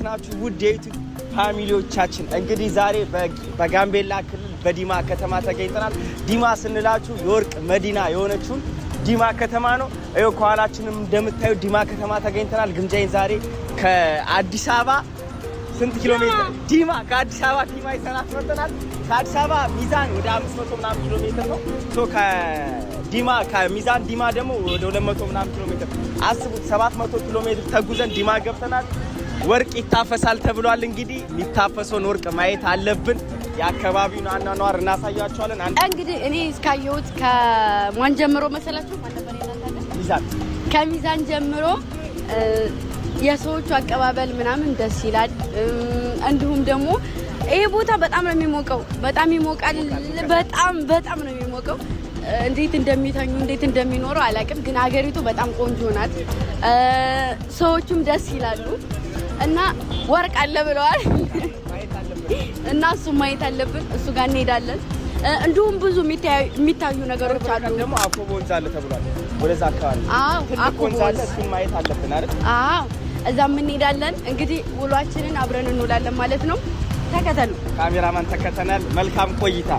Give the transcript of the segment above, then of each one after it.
ናችሁ? ውድ የ YouTube family ዎቻችን እንግዲህ ዛሬ በጋምቤላ ክልል በዲማ ከተማ ተገኝተናል። ዲማ ስንላችሁ የወርቅ መዲና የሆነችውን ዲማ ከተማ ነው። ይኸው ከኋላችንም እንደምታዩ ዲማ ከተማ ተገኝተናል። ግምጃይን ዛሬ ከአዲስ አበባ ስንት ኪሎ ሜትር ዲማ ከአዲስ አበባ ዲማ ይዘናት መጥተናል። ከአዲስ አበባ ሚዛን ወደ 500 ምናምን ኪሎ ሜትር ነው። So ከዲማ ከሚዛን ዲማ ደግሞ ወደ 200 ምናምን ኪሎ ሜትር አስቡት፣ 700 ኪሎ ሜትር ተጉዘን ዲማ ገብተናል። ወርቅ ይታፈሳል ተብሏል። እንግዲህ የሚታፈሰውን ወርቅ ማየት አለብን። የአካባቢውን አኗኗር እናሳያቸዋለን። አንድ እንግዲህ እኔ እስካየሁት ከማን ጀምሮ መሰላችሁ? ማን ነበር የእናንተ ሀገር? ሚዛን። ከሚዛን ጀምሮ የሰዎቹ አቀባበል ምናምን ደስ ይላል። እንዲሁም ደግሞ ይሄ ቦታ በጣም ነው የሚሞቀው፣ በጣም ይሞቃል። በጣም በጣም ነው የሚሞቀው። እንዴት እንደሚተኙ እንዴት እንደሚኖሩ አላውቅም፣ ግን ሀገሪቱ በጣም ቆንጆ ናት። ሰዎቹም ደስ ይላሉ እና ወርቅ አለ ብለዋል እና እሱ ማየት አለብን። እሱ ጋር እንሄዳለን። እንዲሁም ብዙ የሚታዩ ነገሮች አሉ። ደግሞ አኮቦ ወንዝ አለ ተብሏል። ወደዛ አካባቢ አዎ፣ ትልቅ አኮቦ ወንዝ አለ። ወንዝ። እሱን ማየት አለብን አይደል? አዎ፣ እዛም እንሄዳለን። እንግዲህ ውሏችንን አብረን እንውላለን ማለት ነው። ተከተሉ። ካሜራማን ተከተናል። መልካም ቆይታ።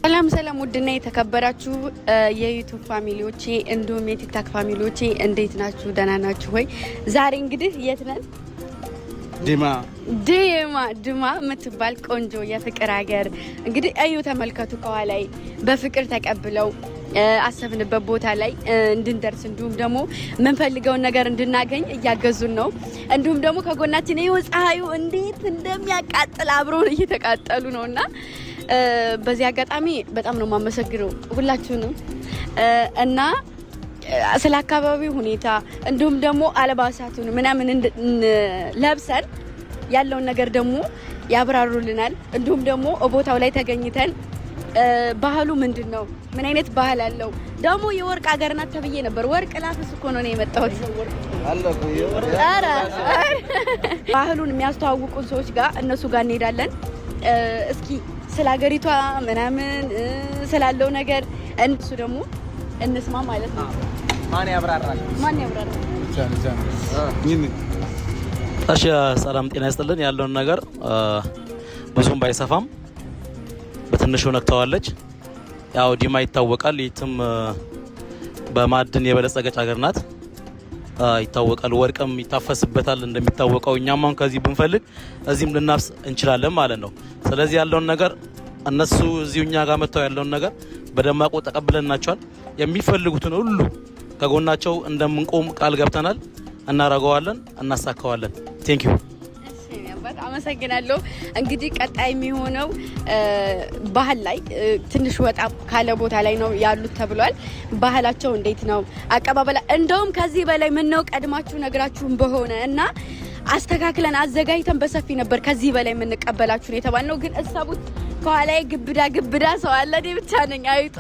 ሰላም ሰላም፣ ውድና የተከበራችሁ የ YouTube family ዎቼ እንዲሁም የ TikTok family ዎቼ እንዴት ናችሁ? ደህና ናችሁ ወይ? ዛሬ እንግዲህ የት ነን? ዲማ። ዲማ፣ ዲማ የምትባል ቆንጆ የፍቅር ሀገር። እንግዲህ እዩ፣ ተመልከቱ። ከኋላይ በፍቅር ተቀብለው አሰብንበት ቦታ ላይ እንድንደርስ እንዲሁም ደግሞ የምንፈልገውን ነገር እንድናገኝ እያገዙን ነው። እንዲሁም ደግሞ ከጎናችን ይኸው ፀሐዩ እንዴት እንደሚያቃጥል አብረውን እየተቃጠሉ ነው እና በዚህ አጋጣሚ በጣም ነው የማመሰግነው ሁላችሁንም እና ስለ አካባቢው ሁኔታ እንዲሁም ደግሞ አልባሳቱን ምናምን ለብሰን ያለውን ነገር ደግሞ ያብራሩልናል። እንዲሁም ደግሞ ቦታው ላይ ተገኝተን ባህሉ ምንድን ነው፣ ምን አይነት ባህል አለው፣ ደግሞ የወርቅ ሀገር ናት ተብዬ ነበር። ወርቅ ላፍስ እኮ ነው እኔ የመጣሁት። ኧረ ባህሉን የሚያስተዋውቁን ሰዎች ጋር እነሱ ጋር እንሄዳለን። እስኪ ስለ ሀገሪቷ ምናምን ስላለው ነገር እነሱ ደግሞ እንስማ ማለት ነው። ማን ያብራራል? ማን ያብራራል? እሺ፣ ሰላም ጤና ይስጥልን። ያለውን ነገር ብዙም ባይሰፋም በትንሹ ነክተዋለች። ያው ዲማ ይታወቃል። የትም በማዕድን የበለጸገች ሀገር ናት፣ ይታወቃል። ወርቅም ይታፈስበታል እንደሚታወቀው። እኛም አሁን ከዚህ ብንፈልግ እዚህም ልናፍስ እንችላለን ማለት ነው። ስለዚህ ያለውን ነገር እነሱ እዚሁ እኛ ጋር መጥተው ያለውን ነገር በደማቁ ተቀብለናቸዋል። የሚፈልጉትን ሁሉ ከጎናቸው እንደምንቆም ቃል ገብተናል። እናደርገዋለን፣ እናሳካዋለን። Thank you. እሺ አባት፣ አመሰግናለሁ። እንግዲህ ቀጣይ የሚሆነው ባህል ላይ ትንሽ ወጣ ካለ ቦታ ላይ ነው ያሉት ተብሏል። ባህላቸው እንዴት ነው አቀባበላ? እንደውም ከዚህ በላይ ምነው ቀድማችሁ ነግራችሁን በሆነ እና አስተካክለን አዘጋጅተን በሰፊ ነበር ከዚህ በላይ የምንቀበላችሁ ነው የተባልነው። ግን እሰቡት፣ ከኋላዬ ግብዳ ግብዳ ሰው አለ፣ እኔ ብቻ ነኝ አይጧ።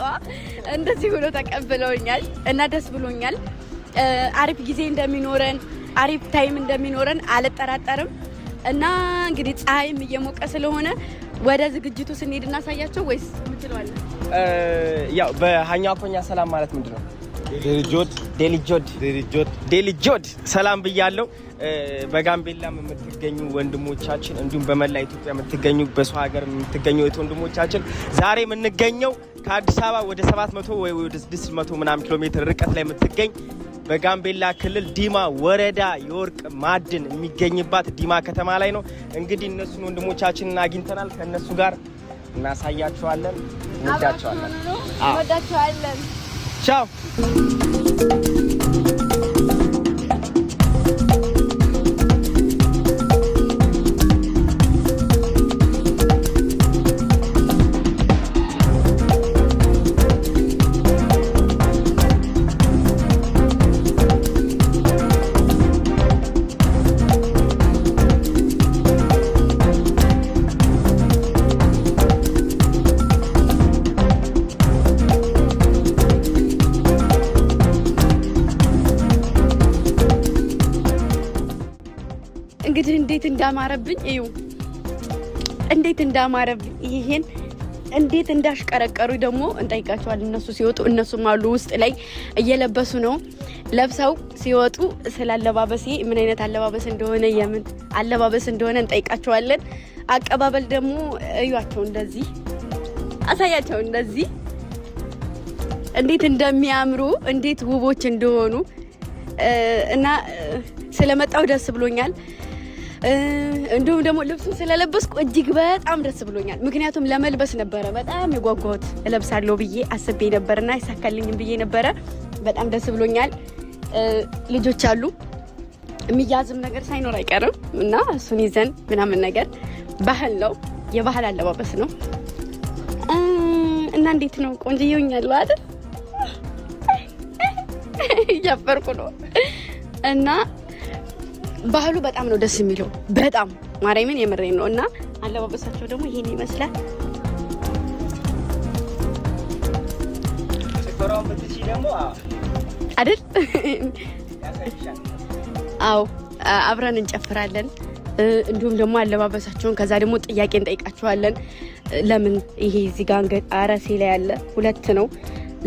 እንደዚህ ብሎ ተቀብለውኛል እና ደስ ብሎኛል። አሪፍ ጊዜ እንደሚኖረን አሪፍ time እንደሚኖረን አልጠራጠርም። እና እንግዲህ ፀሐይም እየሞቀ ስለሆነ ወደ ዝግጅቱ ስንሄድ እናሳያቸው ወይስ ምትለዋለን? ያው በሀኛኮኛ ሰላም ማለት ምንድን ነው? ዴሊጆድ። ዴሊጆድ። ዴሊጆድ። ዴሊጆድ፣ ሰላም ብያለው። በጋምቤላም የምትገኙ ወንድሞቻችን እንዲሁም በመላ ኢትዮጵያ የምትገኙ በሰው ሀገር የምትገኙ እህት ወንድሞቻችን ዛሬ የምንገኘው ከአዲስ አበባ ወደ 700 ወይ ወደ 600 ምናምን ኪሎ ሜትር ርቀት ላይ የምትገኝ በጋምቤላ ክልል ዲማ ወረዳ የወርቅ ማዕድን የሚገኝባት ዲማ ከተማ ላይ ነው። እንግዲህ እነሱን ወንድሞቻችንን አግኝተናል። ከእነሱ ጋር እናሳያቸዋለን። እንወዳቸዋለን። አዎ። እንወዳቸዋለን። ቻው። እንዳማረብኝ እዩ፣ እንዴት እንዳማረብኝ ይሄን እንዴት እንዳሽቀረቀሩ ደግሞ እንጠይቃቸዋለን። እነሱ ሲወጡ እነሱም አሉ ውስጥ ላይ እየለበሱ ነው። ለብሰው ሲወጡ ስለ አለባበሴ ምን አይነት አለባበስ እንደሆነ የምን አለባበስ እንደሆነ እንጠይቃቸዋለን። አቀባበል ደግሞ እዩዋቸው፣ እንደዚህ አሳያቸው፣ እንደዚህ እንዴት እንደሚያምሩ እንዴት ውቦች እንደሆኑ እና ስለመጣው ደስ ብሎኛል። እንዲሁም ደግሞ ልብሱን ስለለበስኩ እጅግ በጣም ደስ ብሎኛል። ምክንያቱም ለመልበስ ነበረ በጣም የጓጓሁት፣ እለብሳለሁ ብዬ አስቤ ነበርና አይሳካልኝም ብዬ ነበረ። በጣም ደስ ብሎኛል። ልጆች አሉ፣ የሚያዝም ነገር ሳይኖር አይቀርም እና እሱን ይዘን ምናምን ነገር ባህል ነው፣ የባህል አለባበስ ነው እና እንዴት ነው ቆንጆ ይሆኛል አይደል? እያፈርኩ ነው እና ባህሉ በጣም ነው ደስ የሚለው። በጣም ማርያምን የምሬን ነው። እና አለባበሳቸው ደግሞ ይሄን ይመስላል። አይደል? አዎ አብረን እንጨፍራለን። እንዲሁም ደግሞ አለባበሳቸውን ከዛ ደግሞ ጥያቄ እንጠይቃቸዋለን። ለምን ይሄ እዚህ ጋር ራሴ ላይ ያለ ሁለት ነው፣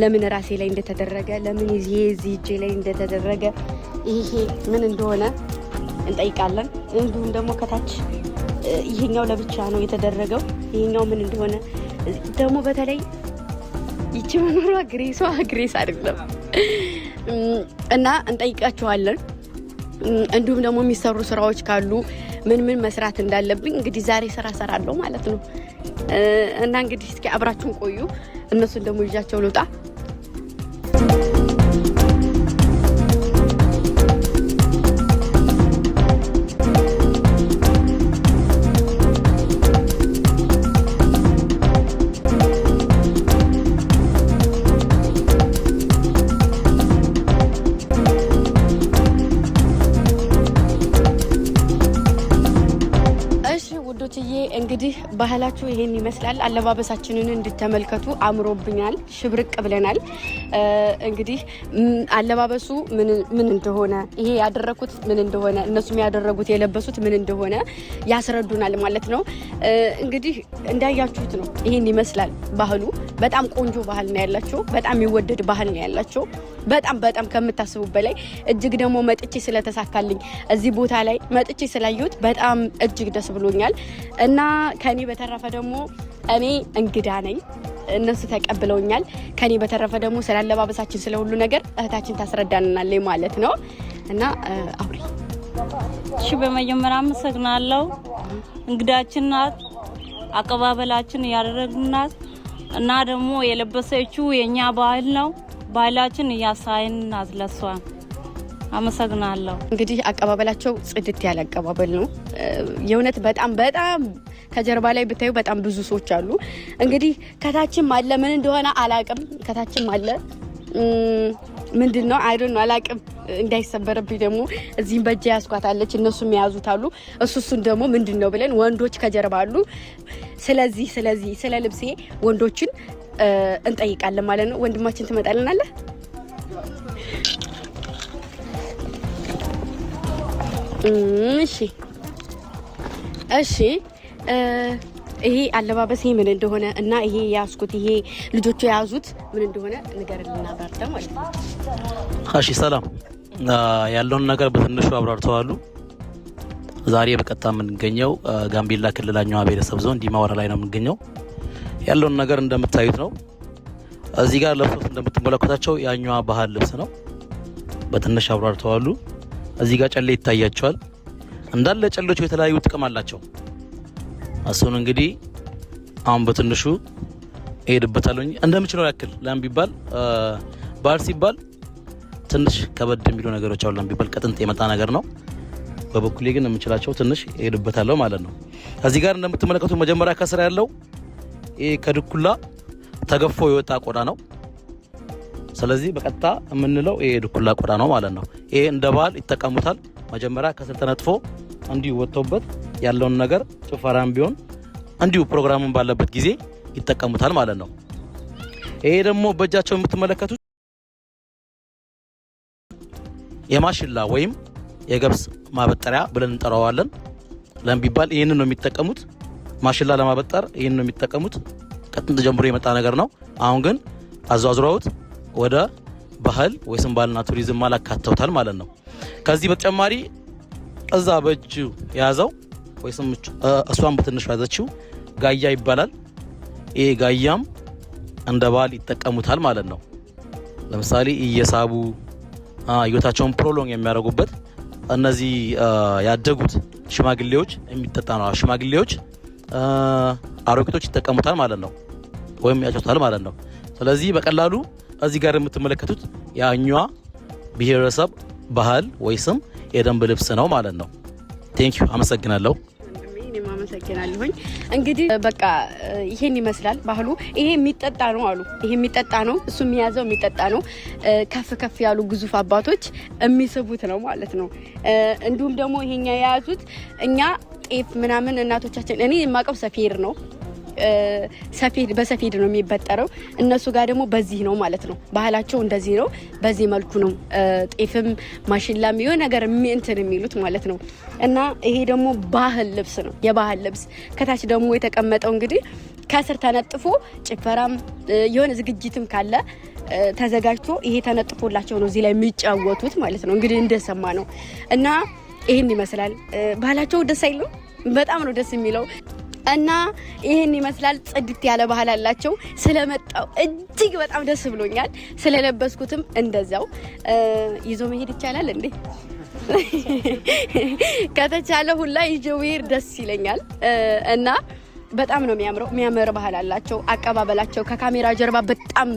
ለምን ራሴ ላይ እንደተደረገ፣ ለምን ይሄ እዚህ እጄ ላይ እንደተደረገ፣ ይሄ ምን እንደሆነ እንጠይቃለን። እንዲሁም ደግሞ ከታች ይሄኛው ለብቻ ነው የተደረገው፣ ይሄኛው ምን እንደሆነ ደግሞ በተለይ ይቺ መኖሯ ግሬሷ ግሬስ አይደለም እና እንጠይቃቸዋለን። እንዲሁም ደግሞ የሚሰሩ ስራዎች ካሉ ምን ምን መስራት እንዳለብኝ እንግዲህ ዛሬ ስራ ሰራለሁ ማለት ነው። እና እንግዲህ እስኪ አብራችሁን ቆዩ። እነሱን ደግሞ ይዣቸው ልውጣ። ውዶችዬ እንግዲህ ባህላችሁ ይሄን ይመስላል። አለባበሳችንን እንድተመልከቱ አምሮብኛል፣ ሽብርቅ ብለናል። እንግዲህ አለባበሱ ምን እንደሆነ ይሄ ያደረኩት ምን እንደሆነ እነሱም ያደረጉት የለበሱት ምን እንደሆነ ያስረዱናል ማለት ነው። እንግዲህ እንዳያችሁት ነው። ይሄን ይመስላል ባህሉ። በጣም ቆንጆ ባህል ነው ያላቸው። በጣም የሚወደድ ባህል ነው ያላቸው። በጣም በጣም ከምታስቡ በላይ እጅግ ደግሞ መጥቼ ስለተሳካልኝ እዚህ ቦታ ላይ መጥቼ ስላየሁት በጣም እጅግ ደስ ብሎኛል። እና ከኔ በተረፈ ደግሞ እኔ እንግዳ ነኝ፣ እነሱ ተቀብለውኛል። ከኔ በተረፈ ደግሞ ስለ አለባበሳችን ስለ ሁሉ ነገር እህታችን ታስረዳናለች ማለት ነው። እና አውሪ። እሺ፣ በመጀመሪያ አመሰግናለሁ። እንግዳችን ናት፣ አቀባበላችን ያደረግናት እና ደግሞ የለበሰችው የኛ ባህል ነው። ባህላችን እያሳይን ናት ለሷ አመሰግናለሁ። እንግዲህ አቀባበላቸው ጽድት ያለ አቀባበል ነው። የእውነት በጣም በጣም ከጀርባ ላይ ብታዩ በጣም ብዙ ሰዎች አሉ። እንግዲህ ከታችም አለ፣ ምን እንደሆነ አላቅም። ከታችም አለ ምንድን ነው I don't know አላቅም። እንዳይሰበረብኝ ደግሞ እዚህም በእጄ ያስኳታለች፣ እነሱም የያዙት አሉ። እሱን ደግሞ ምንድን ነው ብለን ወንዶች ከጀርባ አሉ። ስለዚህ ስለዚህ ስለ ልብሴ ወንዶችን እንጠይቃለን ማለት ነው። ወንድማችን ትመጣልናለህ? እሺ እሺ። ይሄ አለባበሴ ምን እንደሆነ እና ይሄ የያዝኩት ይሄ ልጆቹ የያዙት ምን እንደሆነ ንገርልና ባርተ ማለት ነው። እሺ ሰላም፣ ያለውን ነገር በትንሹ አብራርተዋሉ። ዛሬ በቀጥታ የምንገኘው ጋምቤላ ክልል አኛዋ ብሔረሰብ ዞን ዲማ ወረዳ ላይ ነው የምንገኘው። ያለውን ነገር እንደምታዩት ነው። እዚህ ጋር ለብሶት እንደምትመለከታቸው የአኛዋ ባህል ልብስ ነው። በትንሽ አብራርተዋሉ። እዚህ ጋር ጨሌ ይታያቸዋል። እንዳለ ጨሌዎቹ የተለያዩ ጥቅም አላቸው። እሱን እንግዲህ አሁን በትንሹ እሄድበታለሁ እንደምችለው ያክል። ለም ቢባል ባህል ሲባል ትንሽ ከበድ የሚሉ ነገሮች አሉ። ለም ቢባል ከጥንት የመጣ ነገር ነው። በበኩሌ ግን የምችላቸው ትንሽ እሄድበታለሁ ማለት ነው። እዚህ ጋር እንደምትመለከቱ መጀመሪያ ከስር ያለው ይሄ ከድኩላ ተገፎ የወጣ ቆዳ ነው። ስለዚህ በቀጥታ የምንለው ይሄ ድኩላ ቆዳ ነው ማለት ነው። ይሄ እንደ ባህል ይጠቀሙታል። መጀመሪያ ከስር ተነጥፎ እንዲሁ ወጥቶበት ያለውን ነገር ጭፈራም ቢሆን እንዲሁ ፕሮግራሙን ባለበት ጊዜ ይጠቀሙታል ማለት ነው። ይሄ ደግሞ በእጃቸው የምትመለከቱት የማሽላ ወይም የገብስ ማበጠሪያ ብለን እንጠራዋለን። ለምን ቢባል ይህንን ነው የሚጠቀሙት። ማሽላ ለማበጠር ይህንን ነው የሚጠቀሙት። ከጥንት ጀምሮ የመጣ ነገር ነው። አሁን ግን አዟዙረውት ወደ ባህል ወይስም ባህልና ቱሪዝም አላካተውታል ማለት ነው። ከዚህ በተጨማሪ እዛ በእጁ የያዘው ወይስም እሷን በትንሹ ያዘችው ጋያ ይባላል። ይሄ ጋያም እንደ ባህል ይጠቀሙታል ማለት ነው። ለምሳሌ እየሳቡ ህይወታቸውን prolong የሚያደርጉበት እነዚህ ያደጉት ሽማግሌዎች የሚጠጣ ነው። ሽማግሌዎች፣ አሮጊቶች ይጠቀሙታል ማለት ነው፣ ወይም ያጨሱታል ማለት ነው። ስለዚህ በቀላሉ እዚህ ጋር የምትመለከቱት የአኟ ብሔረሰብ ባህል ወይስም የደንብ ልብስ ነው ማለት ነው። Thank you፣ አመሰግናለሁ። እኔም አመሰግናለሁኝ። እንግዲህ በቃ ይሄን ይመስላል ባህሉ። ይሄ የሚጠጣ ነው አሉ። ይሄ የሚጠጣ ነው፣ እሱ የሚያዘው የሚጠጣ ነው። ከፍ ከፍ ያሉ ግዙፍ አባቶች የሚስቡት ነው ማለት ነው። እንዲሁም ደግሞ ይሄኛ የያዙት እኛ ጤፍ ምናምን እናቶቻችን፣ እኔ የማውቀው ሰፌድ ነው፣ ሰፌድ በሰፌድ ነው የሚበጠረው። እነሱ ጋር ደግሞ በዚህ ነው ማለት ነው። ባህላቸው እንደዚህ ነው። በዚህ መልኩ ነው ጤፍም ማሽላም የሆነ ነገር እንትን የሚሉት ማለት ነው። እና ይሄ ደግሞ ባህል ልብስ ነው፣ የባህል ልብስ። ከታች ደግሞ የተቀመጠው እንግዲህ ከስር ተነጥፎ ጭፈራም የሆነ ዝግጅትም ካለ ተዘጋጅቶ ይሄ ተነጥፎላቸው ነው እዚህ ላይ የሚጫወቱት ማለት ነው። እንግዲህ እንደሰማ ነው እና ይህን ይመስላል ባህላቸው። ደስ አይልም? በጣም ነው ደስ የሚለው። እና ይህን ይመስላል። ጽድት ያለ ባህል አላቸው። ስለመጣው እጅግ በጣም ደስ ብሎኛል። ስለለበስኩትም እንደዛው። ይዞ መሄድ ይቻላል እንዴ? ከተቻለ ሁላ ይዞ መሄድ ደስ ይለኛል። እና በጣም ነው የሚያምረው። የሚያምር ባህል አላቸው። አቀባበላቸው ከካሜራ ጀርባ በጣም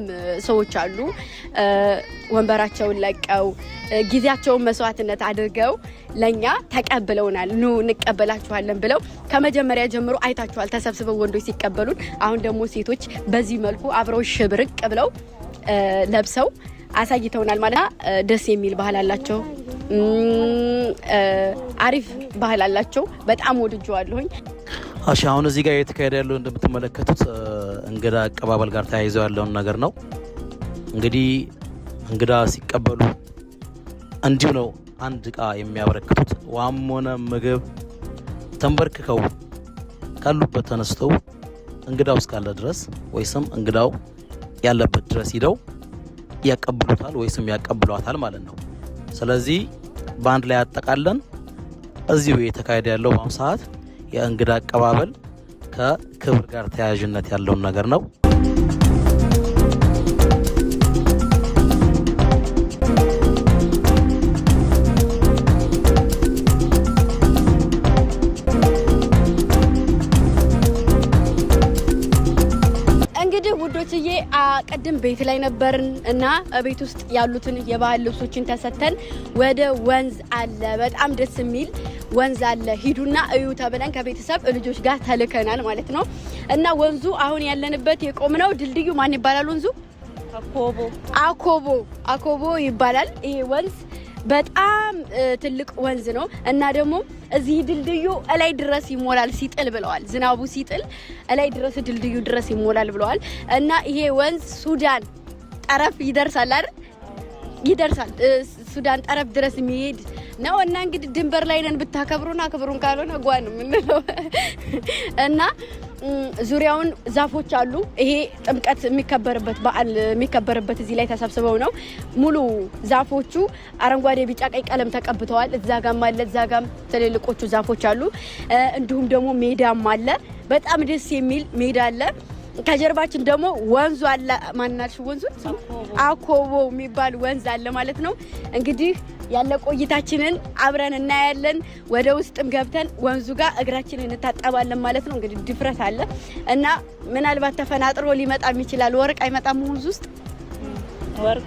ሰዎች አሉ። ወንበራቸውን ለቀው ጊዜያቸውን መስዋዕትነት አድርገው ለኛ ተቀብለውናል። ኑ እንቀበላችኋለን ብለው ከመጀመሪያ ጀምሮ አይታችኋል፣ ተሰብስበው ወንዶች ሲቀበሉን። አሁን ደግሞ ሴቶች በዚህ መልኩ አብረው ሽብርቅ ብለው ለብሰው አሳይተውናል ማለት ነው። ደስ የሚል ባህል አላቸው። አሪፍ ባህል አላቸው። በጣም ወድጄዋለሁኝ። እሺ፣ አሁን እዚህ ጋር እየተካሄደ ያለው እንደምትመለከቱት እንግዳ አቀባበል ጋር ተያይዘው ያለውን ነገር ነው። እንግዲህ እንግዳ ሲቀበሉ እንዲሁ ነው አንድ እቃ የሚያበረክቱት። ውሃም ሆነ ምግብ ተንበርክከው ካሉበት ተነስተው እንግዳው እስካለ ድረስ ወይስም እንግዳው ያለበት ድረስ ሂደው ያቀብሉታል ወይስም ያቀብሏታል ማለት ነው። ስለዚህ በአንድ ላይ ያጠቃለን እዚሁ እየተካሄደ ያለው በአሁኑ ሰዓት የእንግዳ አቀባበል ከክብር ጋር ተያያዥነት ያለውን ነገር ነው። እንግዲህ ውዶችዬ ቅድም ቤት ላይ ነበርን እና ቤት ውስጥ ያሉትን የባህል ልብሶችን ተሰተን ወደ ወንዝ አለ፣ በጣም ደስ የሚል ወንዝ አለ፣ ሂዱና እዩ ተብለን ከቤተሰብ ልጆች ጋር ተልከናል ማለት ነው። እና ወንዙ አሁን ያለንበት የቆምነው ድልድዩ ማን ይባላል? ወንዙ አኮቦ አኮቦ አኮቦ ይባላል። ይሄ ወንዝ በጣም ትልቅ ወንዝ ነው እና ደግሞ እዚህ ድልድዩ እላይ ድረስ ይሞላል ሲጥል ብለዋል። ዝናቡ ሲጥል እላይ ድረስ ድልድዩ ድረስ ይሞላል ብለዋል። እና ይሄ ወንዝ ሱዳን ጠረፍ ይደርሳል አይደል? ይደርሳል፣ ሱዳን ጠረፍ ድረስ የሚሄድ ነው። እና እንግዲህ ድንበር ላይ ነን። ብታከብሩን አክብሩን፣ ካልሆነ ጓ ነው የምንለው። እና ዙሪያውን ዛፎች አሉ። ይሄ ጥምቀት የሚከበርበት በዓል የሚከበርበት እዚህ ላይ ተሰብስበው ነው። ሙሉ ዛፎቹ አረንጓዴ፣ ቢጫ፣ ቀይ ቀለም ተቀብተዋል። እዛ ጋም አለ፣ እዛ ጋም ትልልቆቹ ዛፎች አሉ። እንዲሁም ደግሞ ሜዳም አለ። በጣም ደስ የሚል ሜዳ አለ። ከጀርባችን ደግሞ ወንዙ አለ። ማናልሽ ወንዙ አኮቦ የሚባል ወንዝ አለ ማለት ነው። እንግዲህ ያለ ቆይታችንን አብረን እናያለን። ወደ ውስጥም ገብተን ወንዙ ጋር እግራችንን እንታጠባለን ማለት ነው። እንግዲህ ድፍረት አለ እና ምናልባት ተፈናጥሮ ሊመጣም ይችላል። ወርቅ አይመጣም ወንዙ ውስጥ ወርቅ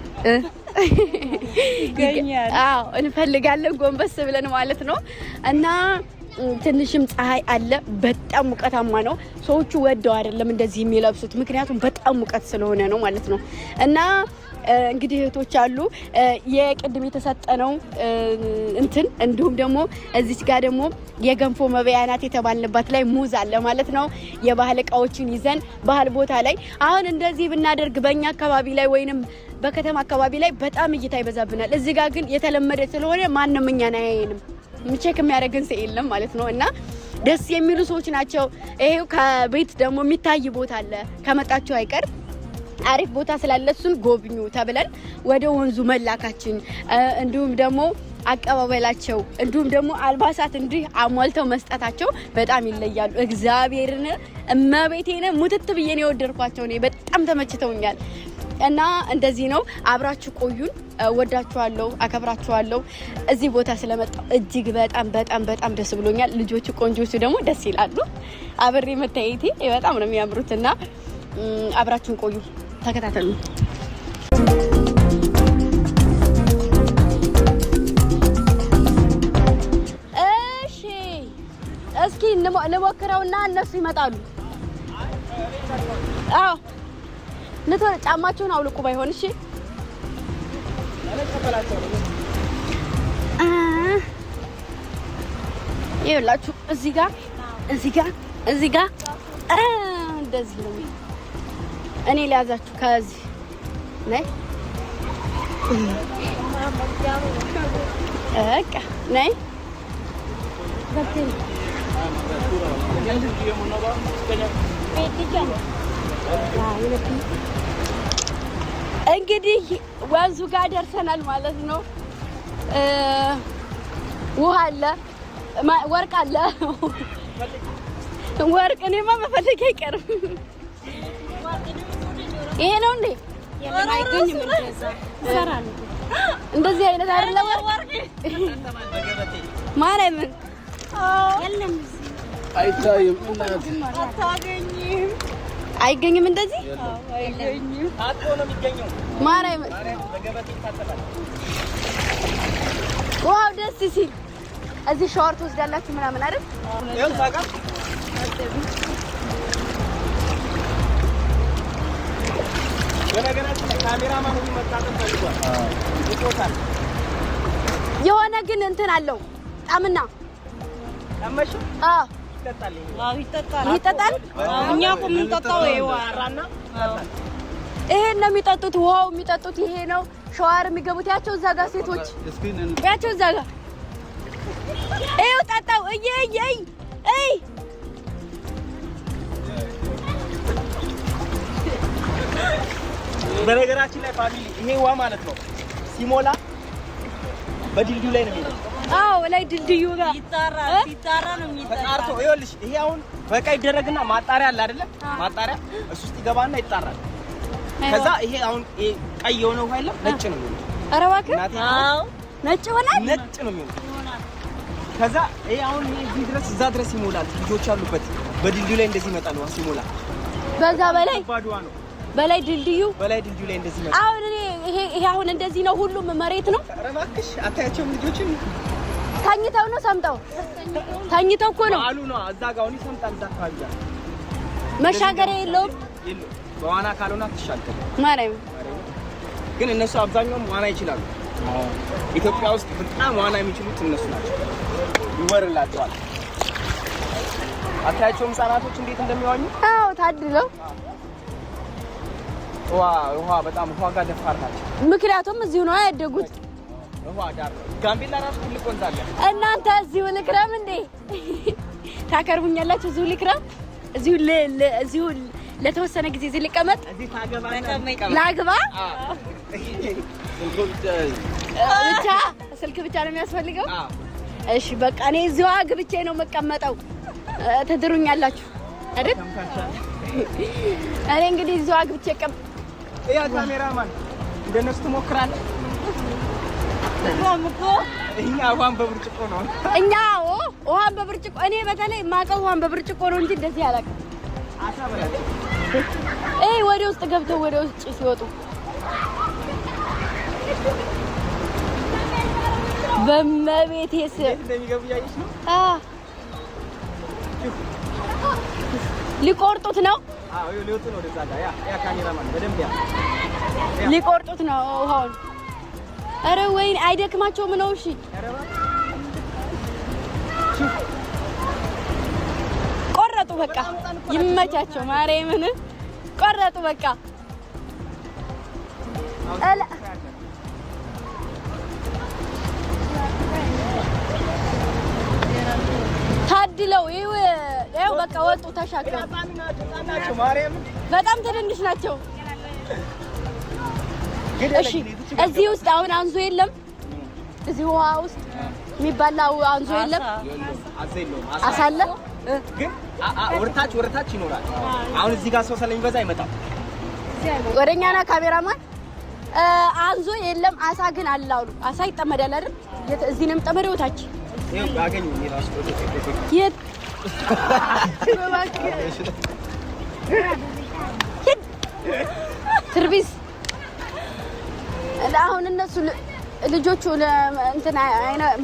ይገኛል። አዎ እንፈልጋለን ጎንበስ ብለን ማለት ነው። እና ትንሽም ፀሐይ አለ። በጣም ሙቀታማ ነው። ሰዎቹ ወደው አይደለም እንደዚህ የሚለብሱት፣ ምክንያቱም በጣም ሙቀት ስለሆነ ነው ማለት ነው። እና እንግዲህ እህቶች አሉ የቅድም የተሰጠነው እንትን እንዲሁም ደግሞ እዚች ጋር ደግሞ የገንፎ መበያ ናት የተባልንባት ላይ ሙዝ አለ ማለት ነው። የባህል እቃዎችን ይዘን ባህል ቦታ ላይ አሁን እንደዚህ ብናደርግ በእኛ አካባቢ ላይ ወይንም በከተማ አካባቢ ላይ በጣም እይታ ይበዛብናል። እዚህ ጋር ግን የተለመደ ስለሆነ ማንም እኛን አያየንም፣ check የሚያደርግን ሰው የለም ማለት ነው። እና ደስ የሚሉ ሰዎች ናቸው። ይሄው ከቤት ደግሞ የሚታይ ቦታ አለ። ከመጣችሁ አይቀር አሪፍ ቦታ ስላለ እሱን ጎብኙ ተብለን ወደ ወንዙ መላካችን እንዲሁም ደግሞ አቀባበላቸው እንዲሁም ደግሞ አልባሳት እንዲህ አሟልተው መስጠታቸው በጣም ይለያሉ። እግዚአብሔርን እመቤቴን ሙትት ብዬ ነው የወደድኳቸው። እኔ በጣም ተመችተውኛል። እና እንደዚህ ነው። አብራችሁ ቆዩን። ወዳችኋለሁ፣ አከብራችኋለሁ። እዚህ ቦታ ስለመጣሁ እጅግ በጣም በጣም በጣም ደስ ብሎኛል። ልጆቹ ቆንጆቹ ደግሞ ደስ ይላሉ። አብሬ መታየቴ በጣም ነው የሚያምሩት እና አብራችሁን ቆዩ፣ ተከታተሉ። እሺ፣ እስኪ ልሞክረውና እነሱ ይመጣሉ። አዎ ጫማችሁን አውልቁ ባይሆን። እሺ ይኸውላችሁ እዚህ ጋር እዚህ ጋር እዚህ ጋር እንደዚህ ነው። እኔ ሊያዛችሁ ከዚህ ነይ በቃ ነይ እንግዲህ ወንዙ ጋር ደርሰናል ማለት ነው። ውሃ አለ፣ ወርቅ አለ። ወርቅ እኔማ መፈለግ አይቀርም። ይሄ ነው እንዴ? እንደዚህ አይነት አይደለም ወርቅ ማርያምን አይታይም፣ አይገኝም። እንደዚህ ማርያምን ውሃው ደስ ሲል እዚህ ሻወር ትወስዳላችሁ ምናምን አይደል? የሆነ ግን እንትን አለው ጣምና ይጠጣል። እኛ እኮ የምንጠጣው ይሄን ነው የሚጠጡት። ውሃው የሚጠጡት ይሄ ነው። ሸዋር የሚገቡት ያቸው እዛ ጋር ሴቶች ያቸው እዛ ጋር ይኸው ጠጣው። እይ እይ እይ በነገራችን ላይ family ይሄ ውሃ ማለት ነው ሲሞላ በድልድዩ ላይ ነው የሚሄደው። አዎ ላይ ድልድዩ ጋር ይጣራል። ሲጣራ ነው የሚጠጣው። ተጣርቶ ይኸውልሽ፣ ይሄ አሁን በቃ ይደረግና ማጣሪያ አለ አይደለ? ማጣሪያ እሱ ውስጥ ይገባና ይጣራል። ከዛ ይሄ አሁን ይሄ ቀይ የሆነ ውሃ የለም ነጭ ነው የሚሆነው። ኧረ እባክህ አዎ ነጭ ይሆናል። ነጭ ነው የሚሆነው። ከዛ ይሄ አሁን ይሄ እዚህ ድረስ እዛ ድረስ ይሞላል። ልጆች አሉበት። በድልድዩ ላይ እንደዚህ ይመጣል ውሃ ሲሞላ። በዛ በላይ ከባድ ውሃ ነው። በላይ ድልድዩ በላይ ድልድዩ ላይ እንደዚህ ይመጣል። አሁን እኔ ይሄ ይሄ አሁን እንደዚህ ነው። ሁሉም መሬት ነው። ኧረ እባክሽ አታያቸውም ልጆችን ተኝተው ነው ሰምጠው ተኝተው እኮ ነው አሉ ነው። እዛ ጋር አሁን ይሰምጣል። እዛ አካባቢ ጋር መሻገሪያ የለውም። የለውም። በዋና ካልሆነ አትሻገርም። ማርያም ግን እነሱ አብዛኛውም ዋና ይችላሉ። ኢትዮጵያ ውስጥ በጣም ዋና የሚችሉት እነሱ ናቸው። ይወርላቸዋል። አታያቸውም ህጻናቶች እንዴት እንደሚዋኙ? አዎ ታድለው። ውሃ በጣም ውሃ ጋር ደፋር ናቸው። ምክንያቱም እዚሁ ነው ያደጉት። ውሃ ዳር ነው። ጋምቤላ ራሱ ትልቅ ወንዝ አለ። እናንተ እዚሁ ልክረም እንዴ? ታከርቡኛላችሁ? እዚሁ ልክረም፣ እዚሁ እዚሁ ለተወሰነ ጊዜ እዚህ ልቀመጥ፣ እዚህ ታገባና ላግባ ብቻ ስልክ ብቻ ነው የሚያስፈልገው። እሺ በቃ እኔ እዚሁ አግብቼ ነው የምቀመጠው። ትድሩኛላችሁ አይደል? እኔ እንግዲህ እዚሁ አግብቼ ያ ካሜራማን እንደነሱ ትሞክራለህ። እኛ ውሃን በብርጭቆ ነው። እኛ ውሃን በብርጭቆ እኔ በተለይ የማውቀው ውሃን በብርጭቆ ነው እንጂ እንደዚህ አላውቅም። ይሄ ወደ ውስጥ ገብተው ወደ ውጭ ሲወጡ በመቤቴ ስም እንደሚገቡ እያየሽ ነው። ሊቆርጡት ነው። አዎ ሊወጡ ነው። ወደዛ ጋር ያ ካሜራማን በደንብ ያ ሊቆርጡት ነው ውሃውን። ኧረ ወይኔ አይደክማቸውም ነው? እሺ ቆረጡ፣ በቃ ይመቻቸው። ማርያምን ቆረጡ፣ በቃ ታድለው ይኸው በቃ ወጡ ተሻግረው። በጣም ትንንሽ ናቸው። እሺ እዚህ ውስጥ አሁን አንዞ የለም። እዚህ ውሃ ውስጥ የሚባላ አንዞ የለም። አሳ አለ ግን ወርታች ወርታች ይኖራል። አሁን እዚህ ጋር ሰው ስለሚበዛ አይመጣም። ወደኛ ና ካሜራማን። አንዞ የለም፣ አሳ ግን አለ አሉ። አሳ ይጠመዳል አይደል? እዚህ ነው የሚጠመደው። ታች የት ትርቢስ አሁን እነሱ ልጆቹ እንትን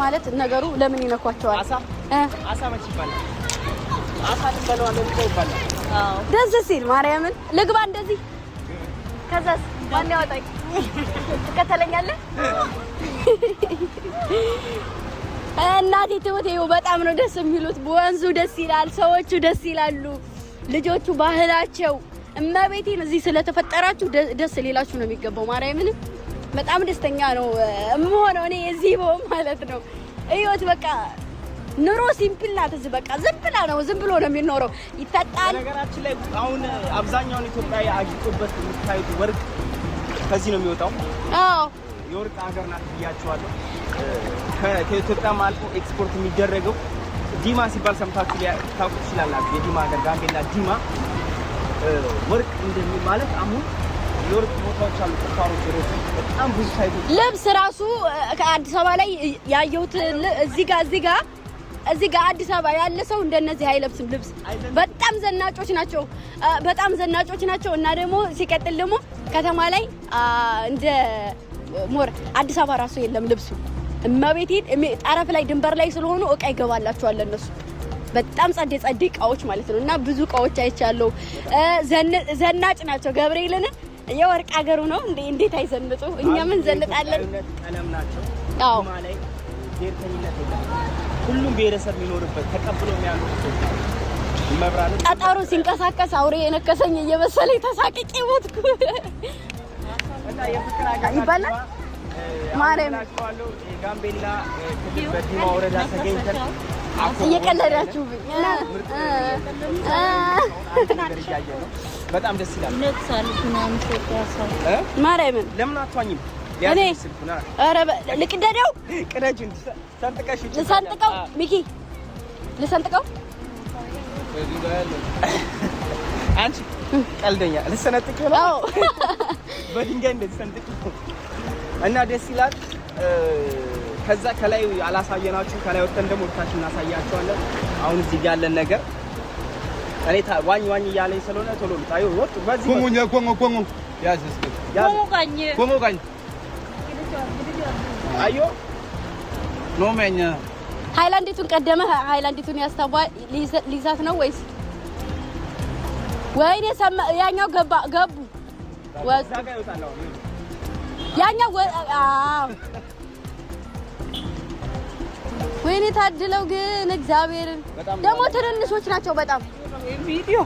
ማለት ነገሩ ለምን ይነኳቸዋል? አሳ መች ይባላል? አሳ እንበለዋለን እኮ ይባላል። ደስ ሲል ማርያምን ልግባ እንደዚህ። ከዛስ ማን ያወጣኝ? ትከተለኛለህ? እናቴ ትሙት። ይኸው በጣም ነው ደስ የሚሉት። ወንዙ ደስ ይላል፣ ሰዎቹ ደስ ይላሉ፣ ልጆቹ ባህላቸው። እመቤቴን እዚህ ስለተፈጠራችሁ ደስ ሌላችሁ ነው የሚገባው። ማርያምን በጣም ደስተኛ ነው የምሆነው እኔ እዚህ በሆን ማለት ነው። እዩት በቃ ኑሮ simple ናት እዚህ በቃ ዝም ብላ ነው ዝም ብሎ ነው የሚኖረው። ይጠጣል። ነገራችን ላይ አሁን አብዛኛውን ኢትዮጵያ አጊጦበት የምታዩት ወርቅ ከዚህ ነው የሚወጣው። አዎ የወርቅ ሀገር ናት ብያቸዋለሁ። ከኢትዮጵያም አልፎ ኤክስፖርት የሚደረገው ዲማ ሲባል ሰምታችሁ ታውቁ ትችላላችሁ። የዲማ ሀገር ጋምቤላ ዲማ ወርቅ እንደሚ ማለት አሁን የወርቅ ቦታዎች አሉ፣ ቁፋሮች በጣም ብዙ site ኦች። ልብስ ራሱ ከአዲስ አበባ ላይ ያየሁት እዚህ ጋር እዚህ ጋር እዚህ ጋር አዲስ አበባ ያለ ሰው እንደነዚህ አይለብስም ልብስ። በጣም ዘናጮች ናቸው፣ በጣም ዘናጮች ናቸው። እና ደግሞ ሲቀጥል ደግሞ ከተማ ላይ እንደ more አዲስ አበባ ራሱ የለም ልብሱ። እመቤቴን ጠረፍ ላይ ድንበር ላይ ስለሆኑ እቃ ይገባላቸዋል እነሱ በጣም ጸዴ ጸዴ እቃዎች ማለት ነው። እና ብዙ እቃዎች አይቻለሁ። ዘናጭ ናቸው። ገብርኤልን የወርቅ ሀገሩ ነው እንዴ! እንዴት አይዘንጡ? እኛ ምን ዘንጣለን? ቀለም ናቸው። አዎ ብሔርተኝነት የለም። ሁሉም ብሔረሰብ የሚኖርበት ተቀብሎ የሚያኖርበት መብራን ጠጠሩ ሲንቀሳቀስ አውሬ የነከሰኝ እየመሰለኝ ተሳቅቄ ሞትኩ። እና የፍቅር ሀገር ይባላል። ማርያም ጋምቤላ ክልል በዲማ ወረዳ ተገኝተን እየቀለዳችሁብኝ በጣም ደስ ይላል። ማርያምን ለምን አትዋኝም? እኔ ኧረ ልቅደደው፣ ቅደጂው፣ ሰንጥቀሽ ልሰንጥቀው፣ ሚኪ ልሰንጥቀው። አንቺ ቀልደኛ ልሰነጥቂው ነው በድንጋይ እንደዚህ ሰንጥቂው እና ደስ ይላል። ከዛ ከላይ አላሳየናችሁ። ከላይ ወጥተን ደግሞ ወጥታችሁ እናሳያቸዋለን። አሁን እዚህ ጋር ያለን ነገር እኔ ዋኝ ዋኝ እያለኝ ስለሆነ ቶሎ ልጣዩ ወጡ። በዚህ ኮንጎ ያዝ እስኪ ኮንጎ ጋኝ አዮ ኖሜኛ ሃይላንዲቱን ቀደመ። ሃይላንዲቱን ያስተባ ሊይዛት ነው ወይስ ወይኔ ያኛው ገባ ገቡ ወጡ ያኛው ወይኔ ታድለው ግን እግዚአብሔርን ደግሞ ትንንሾች ናቸው በጣም ቪዲዮ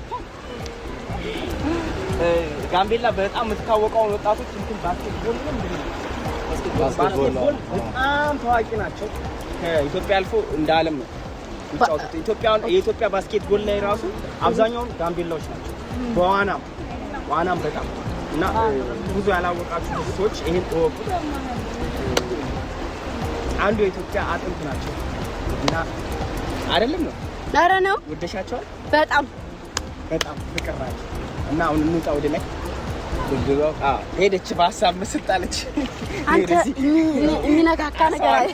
ጋምቤላ በጣም የምትታወቀው ወጣቶች እንትን basketball ነው basketball በጣም ታዋቂ ናቸው። ከኢትዮጵያ አልፎ እንደ ዓለም ነው የሚጫወቱት። የኢትዮጵያ basketball ላይ ራሱ አብዛኛውን ጋምቤላዎች ናቸው። በዋናም ዋናም በጣም እና ብዙ ያላወቃችሁ ብዙ ሰዎች ይሄን እወቁት። አንዱ የኢትዮጵያ አጥንት ናቸው እና አይደለም ነው ኧረ ነው ወደሻቸዋል። በጣም በጣም ፍቅር ናቸው። እና አሁን እንውጣ ወደ ላይ። ሄደች በሀሳብ ምስጥ አለች። አንተ የሚነካካ ነገር አለ።